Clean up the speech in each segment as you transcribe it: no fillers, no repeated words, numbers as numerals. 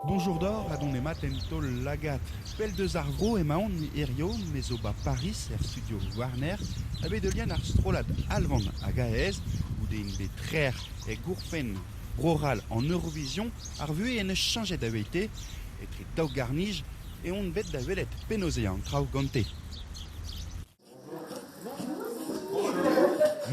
Bonjour d'or ha dont emañ en taol lagad. Pell deus ar vro emaon hirio, me zo ba Paris er studio Warner, ha bet heulian ar strollad Alvan hag Aez, goude int bet trec'h e gourfenn Bro-C'hall an Eurovision, ar vuhez en deus cheñchet avete, etre daou garnij eh on bet da welet penaos eo an traoù gante.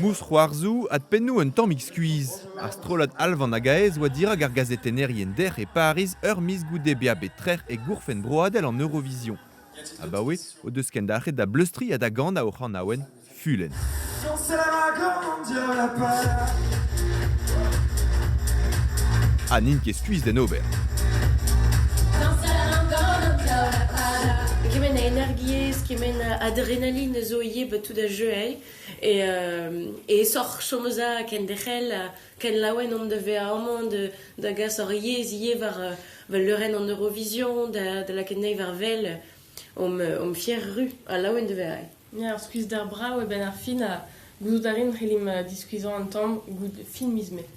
Mousc'hoarzhoù ha pennoù un tammig skuizh. Ar strollad Alvan hag Aez oa dirak ar gazetennerien dec'h e Pariz ur miz goude bezañ bet trec'h e gourfenn broadel an Eurovision. Abaoe o deus kendalc'het da bleustriñ ha da ganañ o c'hanaouenn Fulenn. Ha n'int ket skuizh d'en ober. Kement a energiezh, kement a adrenaline zo ivez ba tout a jeu eo. E, e aesoc'h chom eus a kenderc'hel, ken laouen omp da vezañ amañ da gas hor yezh ivez war war leurenn an Eurovision, da lakaat anezhi war wel. Omp fier-ru ha laouen da vezañ. Ya, ur skuizhder brav e-benn ar fin ha gouzout a rin c'hellimp diskuizhañ un tamm goude fin miz Mae.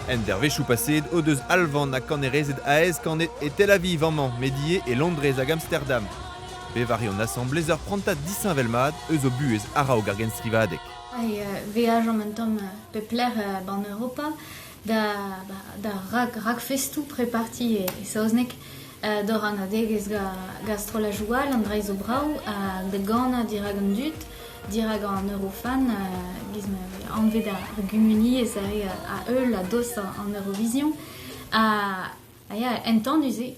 En dervezhioù paseet o deus Alvan ha kanerezed aes kanet e Tel Aviv amañ, met ivez e Londrez hag Amsterdam. Bevañ a reont asambles ur prantad disheñvel-mat eus o buhez a-raok ar genstrivadeg. Veajomp un tamm pep lec'h 'ban Europa da, da rak, rakfestoù preparti e saozneg d'hor anadegezh gant strollajoù all, an dra zo brav, ha da ganañ dirak an dud, dirak an Eurofan, giz ma vez anvet ar gumuniezh aze a-heul a-dost an Eurovision. Ha ya, entanus eo,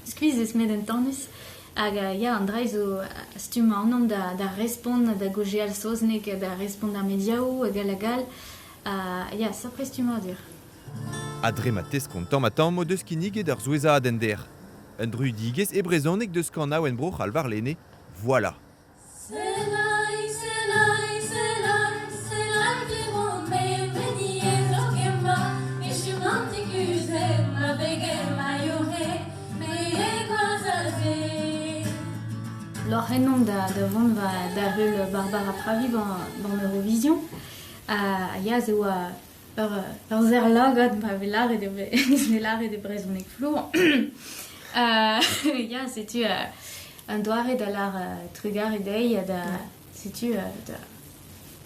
skuizh met entanus. Hag ya, an dra zo stumm ac'hanomp da respont, da gaozeal saozneg, da respont d'ar mediaoù hag all hag all. Ya, sapre stummadur. Ha dre ma teskont tamm-ha-tamm o deus kinniget ur souezhadenn dec'h. Un druidigezh e brezhoneg deus kanaouenn Bro-C'hall warlene, Voilà. Lorc'h ennomp da vont da heul Barbara Pravi ban Eurovision. Ha ya, se oa ur ur serr-lagad ma vez lâret e vez lâret e brezhoneg flour. Ya, setu un doare da lâr trugarez dezhi ha da setu da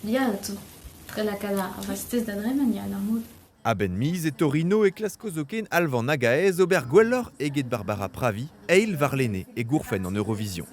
ya tre lakaat ar vastez da dremen ya d'ar mod. A-benn miz e Torino e klasko zoken Alvan hag Aez ober gwelloc'h eget Barbara Pravi, eil warlene e gourfenn an Eurovision.